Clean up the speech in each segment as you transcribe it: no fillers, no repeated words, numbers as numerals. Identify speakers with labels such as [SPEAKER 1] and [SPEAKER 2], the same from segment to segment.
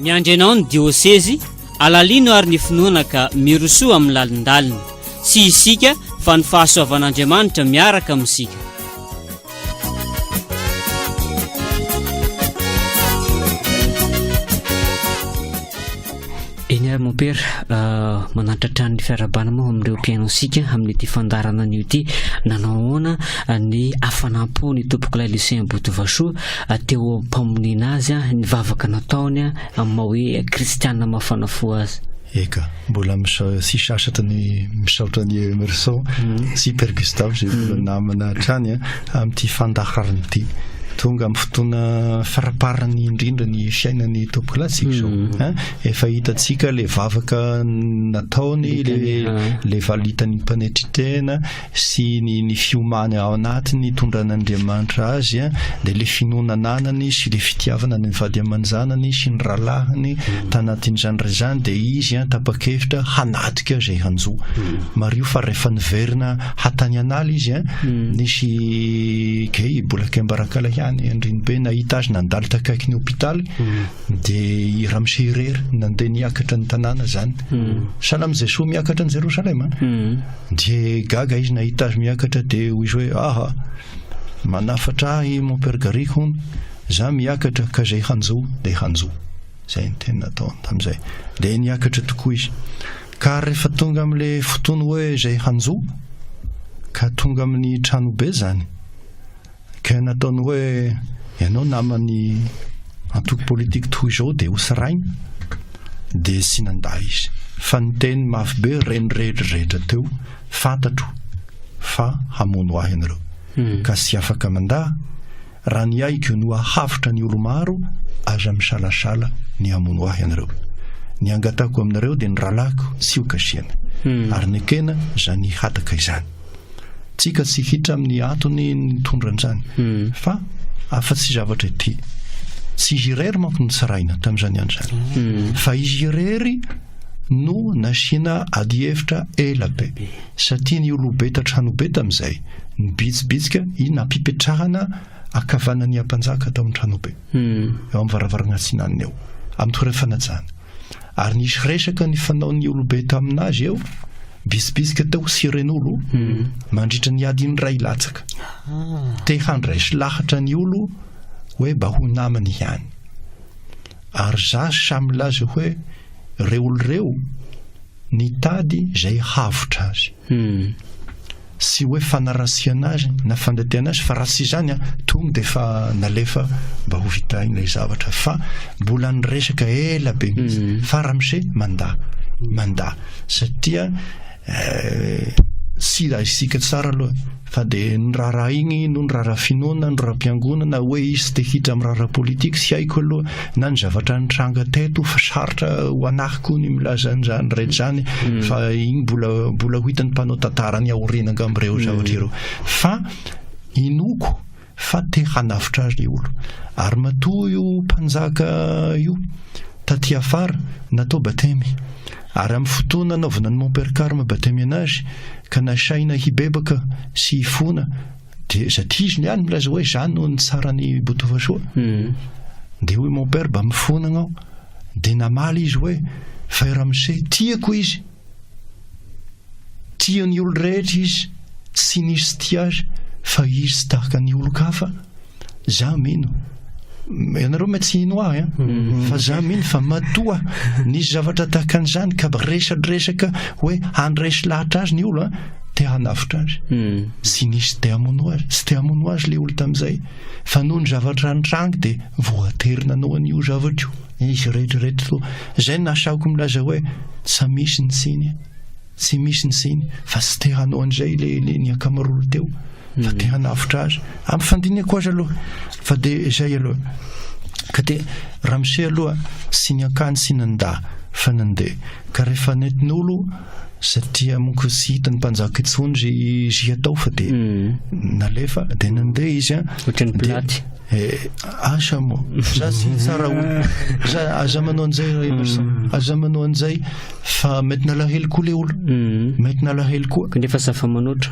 [SPEAKER 1] Miandry anao ny diosezy, alalino ary ny finoana ka mirosoa amin'ny lalindalina. Tsy isika fa ny fahasoavan'Andriamanitra miaraka amintsika.
[SPEAKER 2] Eny ary mompera, ah, manantratra ny fiarahabana moa amin'ireo mpihaino antsika amin'ity fandaharana anio ity. Nanao ahoana ny hafanam-po ny tompokolahy Lucien Botovasoa ah, teo am-pamonina azy, ah, ny vavaka nataony amin'ny maha hoe kristiana mafana fo azy.
[SPEAKER 3] Eka, mbola tsy sasatra ny misaotra an'i Emerson sy Père Gustave izay mbola namana hatrany amin'ity fandaharana ity. Tonga amin'ny fotoana faraparany indrindra ny fiainan'ny tompokolahy tsika izao. Hein? Efa hitantsika ilay vavaka nataony, ilay valitany mpanetry-tena sy ny ny fiomany ao anatiny nitondran'Andriamanitra azy dia ilay finoana ananany sy ilay fitiavana ny vady aman-janany sy ny rahalahiny tanatin'izany rehetra izany dia izy tapa-kevitra hanatrika izay hanjo. Mariho fa rehefa niverina hatany an'ala izy nisy gay mbola kembarakala ihany Andrinibe nahita azy nandalo takaiky ny hopitaly dia i ramose irery nandeha niakatra ny tanàna izany. Sahala amin'i Jesoa miakatra an'i Jerosalema. Dia gaga izy nahita azy miakatra dia hoy izy hoe aha, manafatra ahy mon père Garrigue hono, za miakatra ka izay hanjo dia hanjo. Izay ny teny nataony tamin'izay. Dia niakatra tokoa izy. Ka rehefa tonga amin'ilay fotoana hoe izay hanjo, ka tonga amin'ny tranobe izany, Ka nataony hoe ianao naman'ny antoko politique toy izao dia hosaraina dia tsy nandà izy fa niteny mafy be reny rehetra rehetra teo fantatro fa hamono ahy ianareo hmm. ka tsy afaka mandà raha ny aiko no ahavotra ny olo-maro aza misalasala ny hamono ahy ianareo ny angatako aminareo dia ny rahalahiko tsy ho kasihana hmm. ary nekena izany hataka izany Tsika tsy hiditra amin'ny antony nitondra an'izany hmm. fa afa-tsy zavatra ity. Tsy izy irery manko no tsaraina tamin'izany andro izany. Hmm. Fa izy irery no nasiana adihevitra ela be. Satria ny olobe tatranobe tamin'izay nibitsibitsika i nampipetrahana akavanan'ny ampanjaka tao amin'ny tranobe. Hmm. Eo amin'ny varavarana atsinanana eo. Amin'ny toerana fanajana. Ary nisy resaka nifanaon'ny olobe tamin'azy eo, bitsibitsika tao sy ren'olo, mandritra ny adiny iray latsaka. Te handresy lahatra ny olo hoe mba ho namany ihany. Ary za samy milaza hoe reo olo reo nitady zay havotra azy. Tsy hoe fanarasiana azy na fandatehana azy fa raha tsy izany an, tonga dia efa nalefa mba ho vitaina ilay zavatra fa mbola niresaka ela be mihitsy mm. fa ramose mandà mandà satria eh, tsy isika tsara aloha fa dia ny raharaha igny no ny raharaha finoana ny raharaha-piangonana hoe izy te hiditra amin'ny raharaha politika tsy haiko aloha na ny zavatra nitranga teto fa sarotra ho anahy koa ny milaza an'izany rehetra izany mm. fa igny mbola mbola ho hitan'ny mpanao tantara ny aoriana angamba ireo mm. zavatra ireo fa inoko fa te hanavotra azy ny olo ary matoa io mpanjaka io taty afara natao batemy ary amin'ny fotoana nanaovana ny mon père carme batemy anazy ka nasaina hibebaka sy hifona Dia satria izy ihany milaza hoe za no nitsara an'i Botovasoa. Hmm. Dia hoy mon père mba mifona agnao. Dia namaly izy hoe fa i ramose tiako izy. Tian'ny olo rehetra izy, tsy nisy tia azy fa izy tsy tahaka ny olon-kafa. Za mino. Ianareo mety tsy hino ahy an, hmm. fa za mino fa matoa nisy zavatra tahaka an'izany ka resadresaka hoe handresy lahatra azy ny olo an, te hanavotra azy. Hmm. Tsy nisy te hamono azy, tsy te hamono azy le olo tamin'izay. Fa noho ny zavatra nitranga dia voatery nanao an'io zavatra io. Izy rehetra rehetra to. Izay no nasahiko milaza hoe tsy misy ny tsiny. Tsy misy ny tsiny fa tsy te hanao an'izay le le ny ankamaroany teo fa te hanavotra azy. Amin'ny fandinihako azy aloha fa dia izay aloha. Ka dia ramose aloha tsy niankany tsy nandà fa nandeha. Ka rehefa nentin'olo satria monko tsy hitan'ny mpanjaka intsony zay zay atao fa dia nalefa dia nandeha izy an.
[SPEAKER 2] Ohatran'ny Pilaty.
[SPEAKER 3] Eh, asa moa za tsy tsara olo za aza manao an'izay ry Emerson aza manao an'izay fa mety nalahelo koa le olo mety nalahelo koa
[SPEAKER 2] Kanefa zava-manoatra.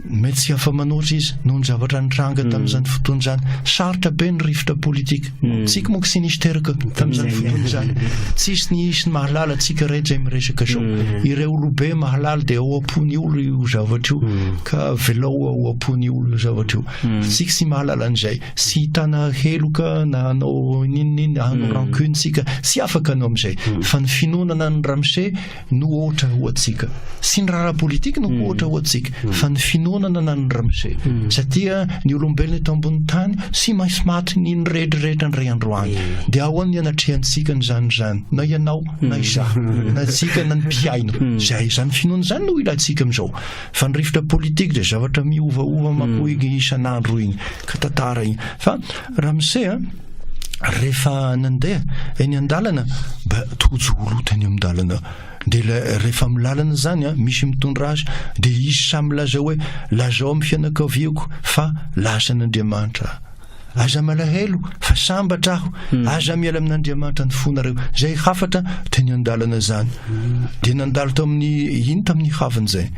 [SPEAKER 3] Mety tsy afa-manoatra izy noho ny zavatra nitranga tamin'izany fotoana izany. Sarotra be ny rivotra politika. Tsika manko tsy nisy teraka tamin'izany fotoana izany. Tsisy nisy mahalala tsika rehetra izay miresaka izao. Ireo olobe mahalala dia ao am-pon'ny olo io zavatra io ka avelao ao am-pon'ny olo io zavatra io. Tsika tsy mahalala an'izay. Tsy hitana heloka na hanao n'inon'inona, hanao rancune tsika. Tsy afaka hanao amin'izay. Fa ny finoana an'i Ramose no ohatra ho antsika. Tsy ny raharaha politika no ohatra ho antsika, fa ny finoana nanan'ny ramose. Satria ny olombelona eto ambony tany tsy maintsy maty ny ny rehetra rehetra indray andro any. Dia ahoana ny anatrehantsika an'izany izany, na ianao na izaho, na tsika na ny mpihaino. Izay, izany finoana izany no ilaintsika amin'izao. Fa ny rivotra politika dia zavatra miovaova manko iny isan'andro iny, ka tantara iny. Fa ramose a, rehefa nandeha eny an-dalana mba tojo olo teny amin-dalana dia ilay rehefa amin'ny lalana zany a misy mitondra azy dia izy samy milaza hoe lazao amin'ny fianakaviako fa lasan'Andriamanitra aho aza malahelo fa sambatra aho hmm. aza miala amin'Andriamanitra ny fonareo zay hafatra teny an-dalana zany hmm. dia nandalo tamin'ny iny tamin'ny havany zay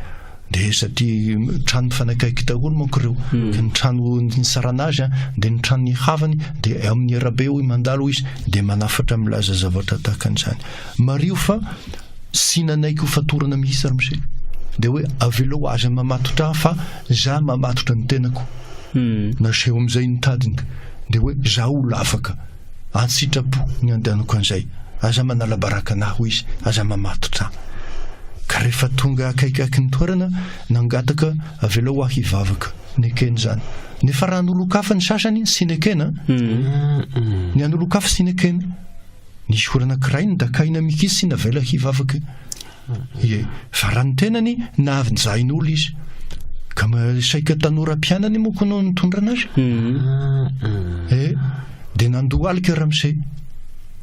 [SPEAKER 3] Dia satria trano mifanakaiky daholo manko ireo, ka ny trano nisarana azy dia ny tranon'ny havany dia eo amin'ny arabe hoy mandalo izy dia manafatra milaza zavatra tahaka an'izany. Mariho fa tsy nanaiky ho fatorana mihitsy ramose. Dia hoe avelao aza mamatotra ahy fa za mamatotra ny tenako. Naseho amin'izay ny tadiny dia hoe za olo afaka. An-tsitrapo ny andehanako an'izay. Aza manala baraka anah hoy izy, aza mamatotra ahy. Ka rehefa tonga akaikaiky ny toerana, nangataka avelao aho hivavaka. Nekena izany. Nefa raha an'olon-kafa ny sasany, tsy nekena. Ny an'olon-kafa tsy nekena. Nisy olona anankiray nodakaina mihitsy tsy navela hivavaka. Ie, fa raha ny tenany nahavinjahin'olo izy. Ka saika tanora mpianany moa ko no nitondrana azy. Eh, dia nandohalika ramose.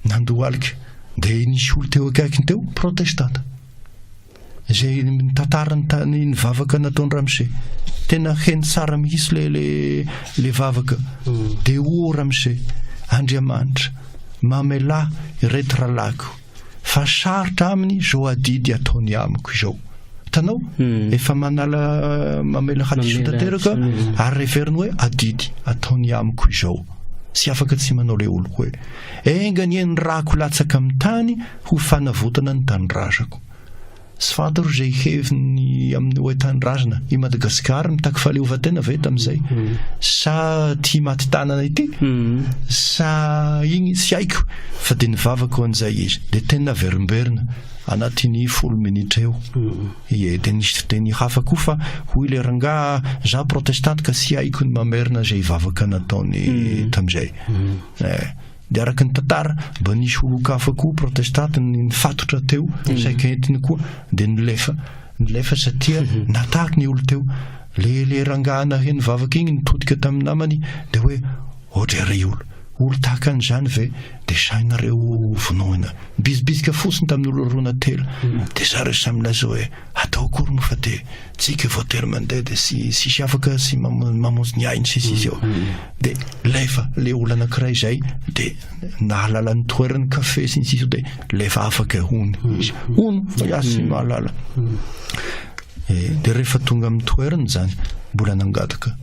[SPEAKER 3] Nandohalika. Dia nisy olo teo akaikiny teo, protestanta. Izay nitantara ny ny vavaka nataony ramose. Tena heno tsara mihitsy le le le vavaka. Dia o ramose, Andriamanitra, mamelà ireto rahalahiko. Fa sarotra aminy izao adidy ataony amiko izao. Hitanao? Efa manala mamela hadisoa tanteraka ary heveriny hoe adidy ataony amiko izao. Tsy afaka tsy manao ilay oloko hoe enga anie ny rako latsaka amin'ny tany ho fanavotana ny tanindrazako. Tsy fantatro izay heviny amin'ny hoe tanindrazana. I Madagasikara mitaky fahaleovantena ve tamin'izay? Sa tia maty tanana ity? Sa igny? Tsy haiko fa dia nivavaka ho an'izay izy. Dia tena averimberina anatin'ny folo minitra eo. Ie, dia nisy fiteny hafa koa fa hoy ilay rangahy, za protestanta ka tsy haiko ny mamerina izay vavaka nataony tamin'izay. Eh. Dia araka ny tantara, mba nisy olon-kafa koa protestanta nifatotra teo, saika entiny koa, dia nilefa. Nilefa satria nataky ny olo teo. Le le rangahy naheno vavaka igny nitodika tamin'ny namany dia hoe, Odry ry olo, olo tahaka an'izany ve dia sahinareo vonoina? Nibizibizika fotsiny tamin'ny olo roa na telo. Dia zareo samy nilaza hoe, atao akory moa fa dia tsika voatery mandeha dia tsy tsisy afaka tsy mamonjy ny ainy sy sisa eo. Dia lefa le olona anankiray izay dia nahalala ny toerany kafe sy ny sisa dia lefa afaka hono izy hono fa iaho tsy mahalala. Eh, dia rehefa tonga amin'ny toerany izany mbola nangataka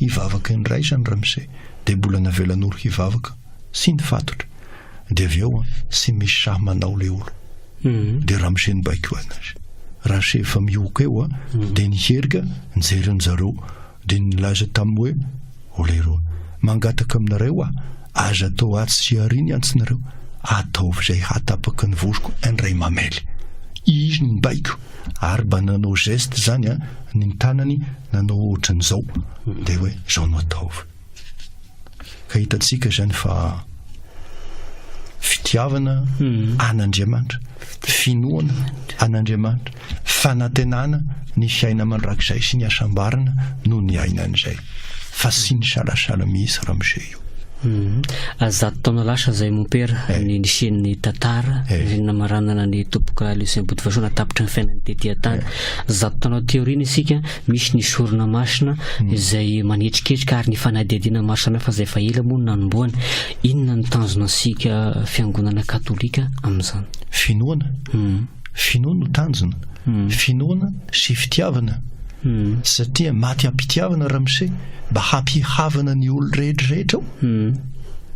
[SPEAKER 3] hivavaka indray izany ramose dia mbola navelan'olo hivavaka sy nifatotra dia avy eo tsy misy sahy manao le olo dia ramose nibaiko anazy raha efa mihoka eo a dia niherika nijery anjareo Dia nilaza taminy hoe, O lehiroa, mangataka aminareo aho, aza atao atsy sy aria ny antsinareo, ataovy izay hahatapaka ny vozoko indray mamely. Izy no nibaiko, ary mba nanao geste izany an, ny tanany nanao ohatran'izao, dia hoe izao no ataovy. Ka hitantsika izany fa fitiavana an'Andriamanitra, finoana an'Andriamanitra, fanantenana ny fiaina mandrakizay sy ny hasambarana no niainan'izay fa tsy nisalasala mihitsy ramose io.
[SPEAKER 2] Zato taona lasa izay mompera ny nisian'ny tantara, ny namaranana ny Tompokolahy Lucien Botovasoa natapitra ny fiainany tety an-tany. Zato taona aty aoriana isika, misy ny sorona masina izay manetriketrika ary ny fanadihadiana maro samihafa izay efa ela moa no nanombohana. Inona no tanjona antsika fiangonana katolika amin'izany?
[SPEAKER 3] Finoana. Finoana no tanjona. Finoana sy fitiavana. Satria maty am-pitiavana ramose mba hampihavana ny olo rehetra rehetra ao.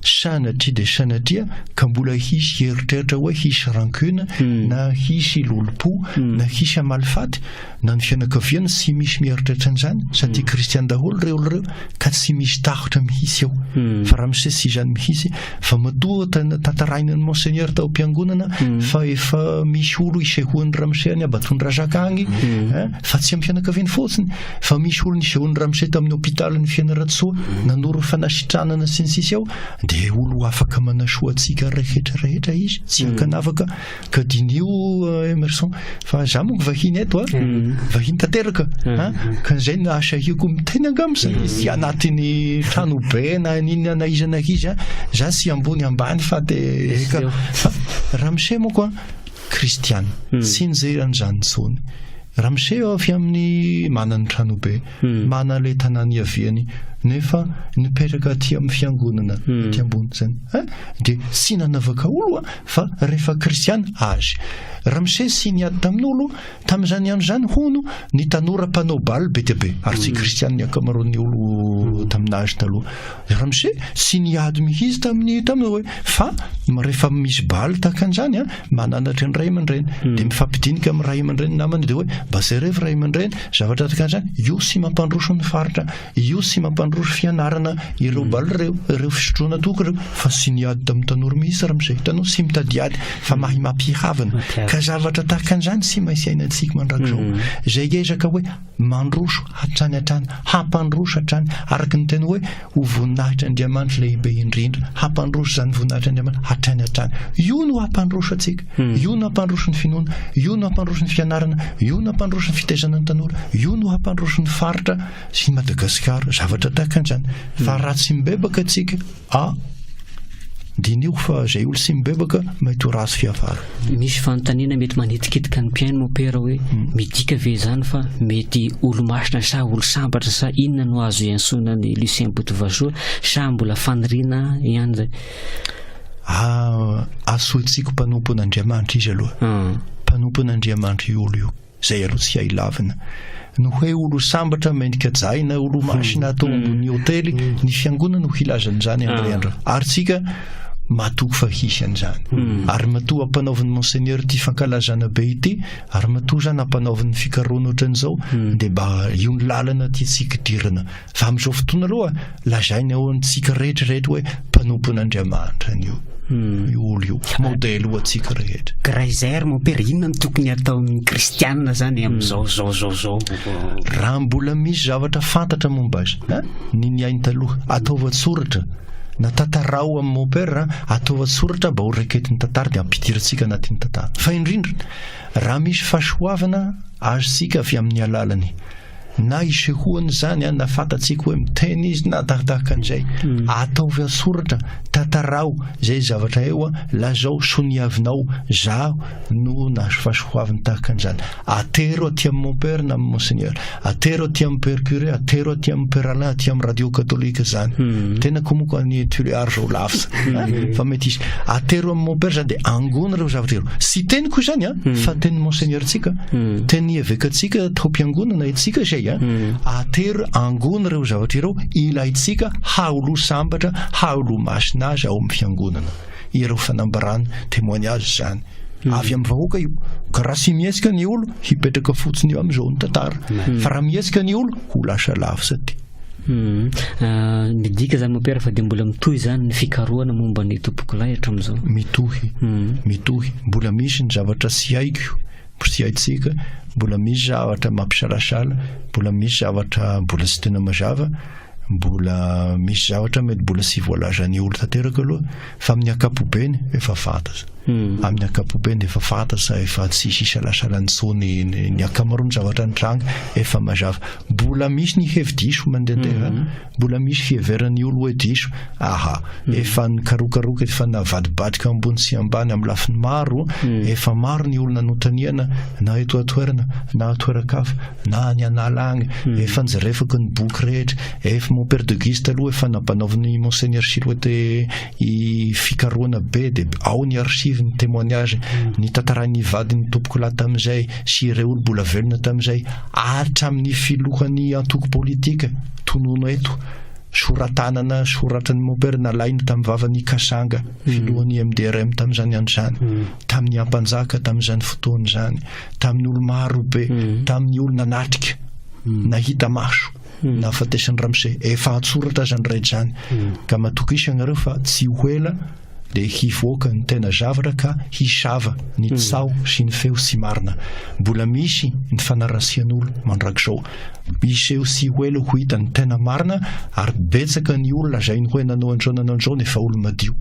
[SPEAKER 3] Sanatria dia sanatria ka mbola hisy hieritreritra hoe hisy rancune na hisy lolompo na hisy hamalifaty na ny fianakaviana tsy misy mieritreritra an'izany satria kristiana daholo ireo olo ireo ka tsy misy tahotra mihitsy ao. Fa ramose tsy izany mihitsy fa matoa tantaraina ny monseigneur tao am-piangonana fa efa misy olo isehoan'ny ramose any Ambatondrazaka agny fa tsy amin'ny fianakaviany fotsiny fa misy olona isehoan'ny ramose tamin'ny hopitalin'ny Fianarantsoa nanoro fanasitranana sy ny sisa ao dia olo afaka manasoa antsika rehetra rehetra izy tsy ankanavaka ka diniho eh, Emerson fa za monko vahiny eto a mm. vahiny tanteraka mm. ka izay no asahiako miteny angamba satria mm. tsy anatin'ny trano be na inona na iza na iza za tsy ambony ambany fa de eka fa ramose monko a kristiana tsy nijery an'izany intsony. Ramose avy amin'ny manana tranobe, manana ilay tanàna niaviany, nefa nipetraka aty amin'ny fiangonana aty ambony izany. Hein? Dia tsy nanavaka olo fa rehefa kristiana azy. Ramose tsy niady tamin'olo, tamin'izany andro izany hono ny tanora mpanao bal be dia be, ary tsy kristiana ny ankamaroan'ny olo tamin'azy taloha. Ramose tsy niady mihitsy tamin'ny tamin'ny hoe fa rehefa misy bal tahaka an'izany an, mananatra ny ray aman-dreny hmm. dia mifampidinika amin'ny ray aman-dreny namany dia hoe mba jerevo ray aman-dreny zavatra tahaka an'izany io sy mampandroso ny faritra io sy mampandroso fianarana ireo hmm. bal ireo ireo fisotroana toaka ireo fa tsy niady tamin'ny tanora mihitsy ramose hitanao tsy mitady ady fa mahay mampihavana ka zavatra tahaka an'izany tsy maintsy iainantsika mandrakizao hmm. izay ezaka hoe Mandroso hatrany hatrany, hampandroso hatrany, araka ny teny hoe ho voninahitr'Andriamanitra lehibe indrindra, hampandroso izany voninahitr'Andriamanitra hatrany hatrany. Io no hampandroso antsika, hmm. io no hampandroso ny finoana, io no hampandroso ny fianarana, io no hampandroso ny fitaizana ny tanora, io no hampandroso ny faritra sy Madagasikara, zavatra tahaka an'izany. Fa hmm. raha tsy mibebaka antsika, A, Diniho fa izay olo tsy mibebaka mety ho ratsy fiafara.
[SPEAKER 2] Misy fanontaniana mety manitikitika ny mpihaino Mopera hoe midika ve izany fa mety olo-masina sa olo-sambatra sa inona no azo iantsoana an'i Lucien Botovasoa sa mbola faniriana ihany izay?
[SPEAKER 3] A, Asointsika mpanompon'Andriamanitra izy aloha. Mpanompon'Andriamanitra io olo io. Izay aloha tsy hay lavina. Ny hoe olo sambatra, mendrika hajaina, olo masina atao ambony hotely, ny fiangonana no hilaza an'izany indray andro. Ary tsika matoky fa hisy an'izany. Ary matoa ampanaovin'ny Monseigneur ity fankalazana be ity, ary matoa izany ampanaovin'ny fikarohana ohatran'izao, dia mba io ny lalana tiantsika idirana. Fa amin'izao fotoana aloha, lazaina eo amintsika rehetra rehetra hoe mpanompon'Andriamanitra an'io io olo io, modely ho antsika rehetra.
[SPEAKER 4] Ka raha izay ary mon père, inona no tokony hataon'ny kristianina zany amin'izao zao zao zao?
[SPEAKER 3] Raha mbola misy zavatra fantatra momba azy, hein, ny niainy taloha, ataovy an-tsoratra, na tantarao amin'i mon père, ataovy an-tsoratra mba ho raiketin'ny tantara dia ampidirantsika anatin'ny tantara. Fa indrindra, raha misy fahasoavana azontsika avy amin'ny alalany, Na isehoany izany an, na fantatsika hoe miteny izy na tahaka an'izay. Hmm. Ataovy an-tsoratra, tantarao izay zavatra eo an, lazao soniavinao, zaho no nahazo fahasoaviny tahaka an'izany. Atero aty amin'ny mon père na amin'ny monseigneur, atero aty amin'ny père curé, atero aty amin'ny père Alain, aty amin'ny radio katolika izany. Hmm. Tena koa moa any Tuléar zao lavitra. Hmm. Fa mety izy. Atero amin'ny mon père zany dia angony ireo zavatra ireo. Tsy teniko izany an, fa tenin'ny monseigneur tsika. Teny evekantsika tao am-piangonana itsika izay a, atero angony ireo zavatra ireo ilaintsika haolo sambatra, haolo masina azy ao amin'ny fiangonana. Ireo fanambarana, témoignage izany. Avy amin'ny vahoaka io. Ka raha tsy mihetsika ny olo, hipetraka fotsiny eo amin'izao ny tantara. Fa raha mihetsika ny olo, ho lasa lavitra aty.
[SPEAKER 2] Midika izany Mompera fa dia mbola mitohy izany ny fikarohana momba ny tompokolahy hatramin'izao.
[SPEAKER 3] Mitohy, mitohy. Mbola misy ny zavatra tsy haiko. Tsy haintsika, mbola misy zavatra mampisalasala, mbola misy zavatra mbola tsy tena mazava, mbola misy zavatra mety mbola tsy voalazan'ny olo tanteraka aloha, fa amin'ny ankapobeny efa fantatra. Hmm. Amin'ny ankapobeny efa fantatra, efa tsy hisy isalasalana intsony ny, ny ankamaroan'ny zavatra nitranga efa mazava. Mbola misy ny hevi-diso mandehandeha, mbola misy fiheveran'ny olo hoe diso. Aha, efa nikarokaroka, efa navadibadika ambony sy ambany amin'ny lafiny maro, efa maro ny olona notaniana na eto an-toerana na an-toeran-kafa na any an'ala agny, efa njerefako ny boky rehetra, efa mon père de Guise taloha efa nampanaovin'i Monseigneur Silhouette i fikarohana be dia ao ny archive, ny témoignage, ny tantarain'ny vadin'ny tompokolahy tamin'izay sy ireo olo mbola velona tamin'izay, hatramin'ny filohan'ny antoko politika tonono eto, soratanana soratran'i Mompera nalaina tamin'ny vavan'i Kasanga, filohan'ny MDRM tamin'izany andro izany, tamin'ny Ampanjaka tamin'izany fotoana izany, tamin'ny olo maro be, tamin'ny olo nanatrika, nahita maso, nahafatesan'i Ramose. Efa an-tsoratra aza ny rehetra izany. Ka matokisa ianareo fa tsy ho ela dia hivoaka ny tena zavatra ka hisava ny tsaho sy ny feo tsy marina. Mbola misy ny fanarasian'olo mandrakizao. Hiseho tsy ho ela ho hita ny tena marina ary betsaka ny olona lazainy hoe nanao an'izao nanao an'izao nefa olo madio.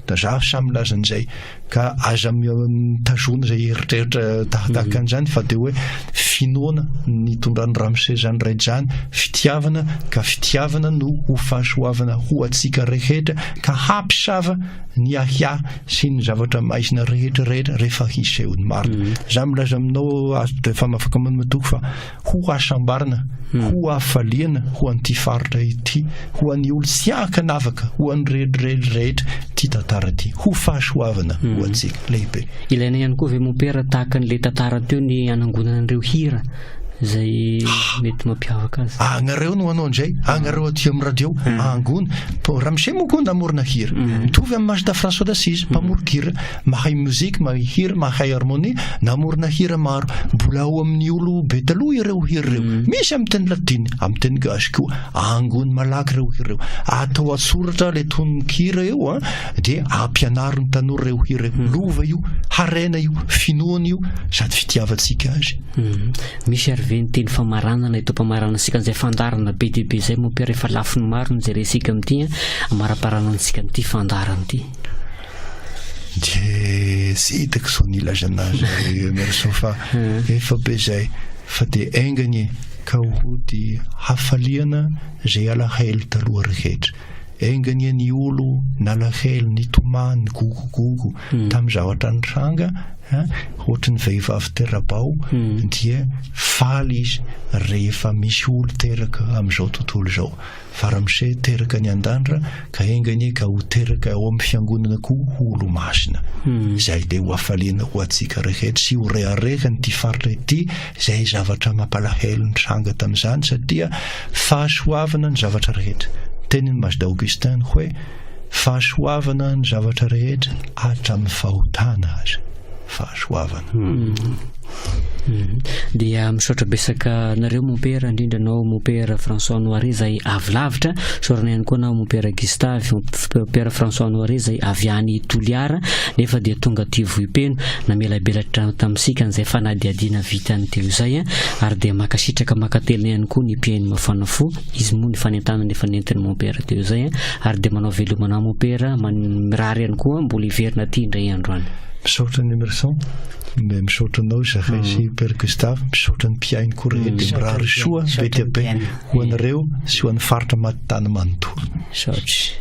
[SPEAKER 3] Da za samy milaza an'izay. Ka aza mitazona izay eritreritra tahatahaka an'izany fa dia hoe finoana nitondran'i Ramose izany rehetra izany, fitiavana, ka fitiavana no ho fahasoavana ho antsika rehetra ka hampisava ny ahiahy sy ny zavatra maizina rehetra rehetra rehefa hiseho ny marina. Za milaza aminao azo dia efa afaka manome toky fa ho hasambarana, ho hafaliana ho an'ity faritra ity, ho an'ny olo tsy ankanavaka, ho an'ny rehetra rehetra ity tantara ity, ho fahasoavana ho antsika lehibe.
[SPEAKER 2] Ilaina ihany koa ve mompera tahaka an'ilay tantara teo ny hanangonana an'ireo hira izay mety mampiavaka azy?
[SPEAKER 3] Agnareo no hanao an'izay, agnareo aty amin'ny radio, angony. Ramose moa koa namorona hira, mitovy amin'i Majda François d'Assise, mpamoron-kira. Mahay musique, mahay hira, mahay harmonie, namorona hira maro. Mbola ao amin'ny olo be taloha ireo hira ireo. Misy amin'ny teny latine, amin'ny teny gasy koa. Angony malaky ireo hira ireo. Atao an-tsoratra ilay tononkira eo an, dia ampianaro ny tanora ireo hira ireo. Lova io, harena io, finoana io, sady fitiavantsika azy.
[SPEAKER 2] Misy ary ve ny teny famaranana eto am-pamaranantsika an'izay fandaharana be dia be izay mompera efa lafiny maro no jerentsika amin'ity an, amaraparanantsika amin'ity fandaharana ity.
[SPEAKER 3] Dia tsy hitako izao ny ilazana azy Emerson fa efa be izay fa dia enga anie ka hody hafaliana izay alahelo taloha rehetra. Enga anie ny olo nalahelo, nitomany, nigogogogo tamin'ny zavatra nitranga ohatry ny vehivavy tera-bao dia faly izy rehefa misy olo teraka amin'izao tontolo izao. Fa ramose teraka any an-danitra ka enga anie ka ho teraka ao amin'ny fiangonana koa ho olomasina. Izay dia ho hafaliana ho antsika rehetra sy ho reharehan'ity faritra ity izay zavatra mampalahelo nitranga tamin'izany satria fahasoavana ny zavatra rehetra. Tenin'i Majda Augustin ny hoe fahasoavana ny zavatra rehetra hatramin'ny fahotana aza. Fahasoavana.
[SPEAKER 2] Dia misaotra betsaka anareo Mompera, indrindra anao Mompera François Noiret izay avy lavitra. Isaorana ihany koa anao Mompera Gustave, Mompera François Noiret izay avy any Toliara nefa dia tonga aty Vohipeno namelabelatra tamintsika an'izay fanadihadiana vitany teo izay. Ary dia mankasitraka mankatelina ihany koa ny mpihaino mafana fo, izy moa ny fanentanana efa nentin'i Mompera teo izay. Ary dia manao veloma anao Mompera, mirary ihany koa mbola hiverina aty indray andro any.
[SPEAKER 3] Misaotra an'i Emerson. Misaotra anao izahay sy Père Gustave, misaotra ny mpihaino koa rehetra dia mirary soa be dia be ho anareo sy ho an'ny faritra Matitany manontolo.
[SPEAKER 2] Misaotra.